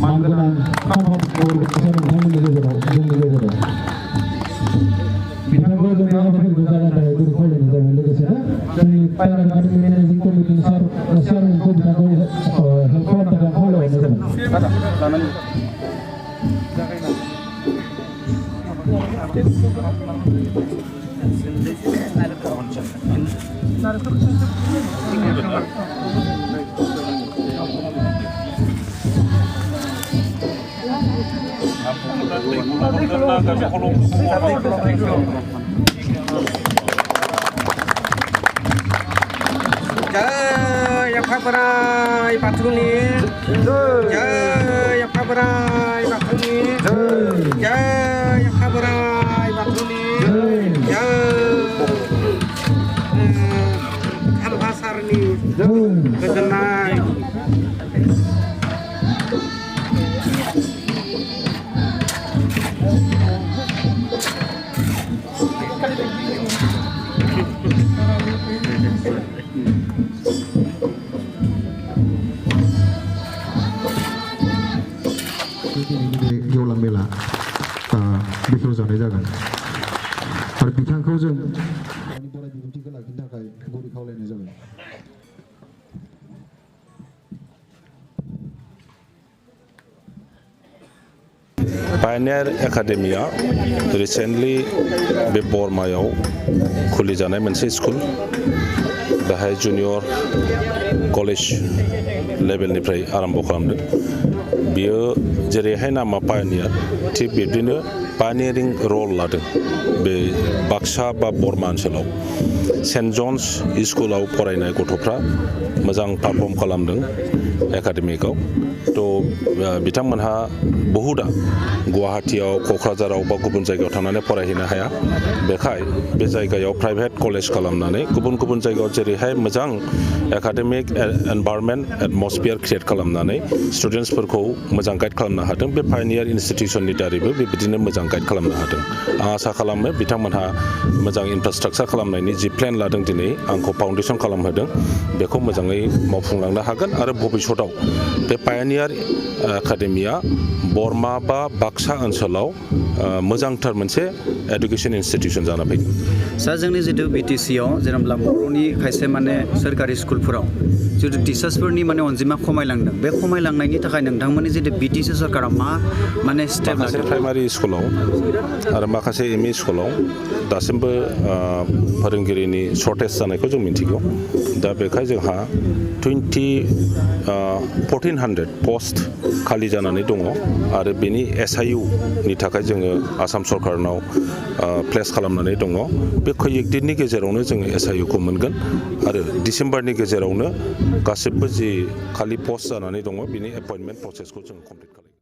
मानगोनां खामानिखौ नोंथांमोननि गेजेराव जोंनि गेजेराव बिथांखौ जों आबादफोरखौ जागायनो थाखाय गुरु खावलायनाय जाबाय लोगोसेनो जोंनि पायलट एकाडेमि मेनेजिं कमिटिनि चेयारमेनखौ बिथांखौ हेल्प खालामनो थाखाय खावलायहरनाय जाबाय। Jai Apa Borai Bathuni, Jai Apa Borai Bathuni, Jai Apa Borai Bathuni, Jai Kalpasarni, Goजोननाय। गेवलां मेला बेखेवजानाय जागोन आरो बिथांखौ जों बराय बिबुंथिखौ लाखिनो थाखाय गुरै खावलायनाय जाबाय। पायनियार एकाडेमिया रिसेन्टलि बे बर्मायाव खुलिजानाय मोनसे स्कुल बेहाय जुनियर कलेज लेभेलनिफ्राय आरम्भ खालामदों। बियो जेरैहाय नामा पायनियार थिग बिब्दिनो पायनियारिं रल लादों बे बाक्सा बा बर्मा ओनसोलाव। सेन्ट जन्स स्कुलाव फरायनाय गथ'फ्रा मोजां पारफर्म खालामदों एकाडेमिकआव। थ' बिथांमोनहा बहुदा गुवाहाटियाव क'क्राझाराव बा गुबुन जायगायाव थांनानै फरायहैनो हाया। बेखाय बे जायगायाव प्राइभेट कलेज खालामनानै गुबुन गुबुन जायगायाव जेरैहाय मोजां एकाडेमिक एनभायरनमेन्ट एटमस्फियार क्रिएट खालामनानै स्टुडेन्टसफोरखौ मोजां गाइड खालामनो हादों। बे पायनियार इनस्टिटिउसननि दारैबो बेबायदिनो मोजां गाइड खालामनो हादों। आं आसा खालामो बिथांमोनहा मोजां इनफ्रास्ट्राक्चार खालामनायनि जि प्लेन लादों दिनै आंखौ फाउन्डेसन खालामहोदों बेखौ मोजाङै मावफुंलांनो हागोन आरो भबिष्यताव बे पायनियार एकाडेमिया बर्मा बा बाक्सा ओनसोलाव मोजांथार मोनसे एडुकेसन इनस्टिटिउसन जाना फैगोन। सा जोंनि जितु बिटिसिआव जेनेबा बर'नि खायसे माने सोरखारि स्कुलफोराव जितु टिचार्सफोरनि माने अनजिमा खमायलांदों बे खमायलांनायनि थाखाय नोंथांमोननि जितु बिटिसि सरकारा मा माने स्टेप माखासे प्राइमारि स्कुलाव आरो माखासे एमइ स्कुलाव दासिमबो फोरोंगिरिनि सर्टेज जानायखौ जों मिन्थिगौ। दा बेखाय जोंहा 1400 पस्ट खालि जानानै दङ आरो बेनि SIU नि थाखाय जोङो आसाम सरकारनाव प्लेस खालामनानै दङ। बे खैयेक दिननि गेजेरावनो जोङो SIU खौ मोनगोन आरो डिसेम्बरनि गेजेरावनो गासिबो जि खालि पस्ट जानानै दङ बिनि एपइन्टमेन्ट प्रसेसखौ जों कमप्लिट खालामगोन।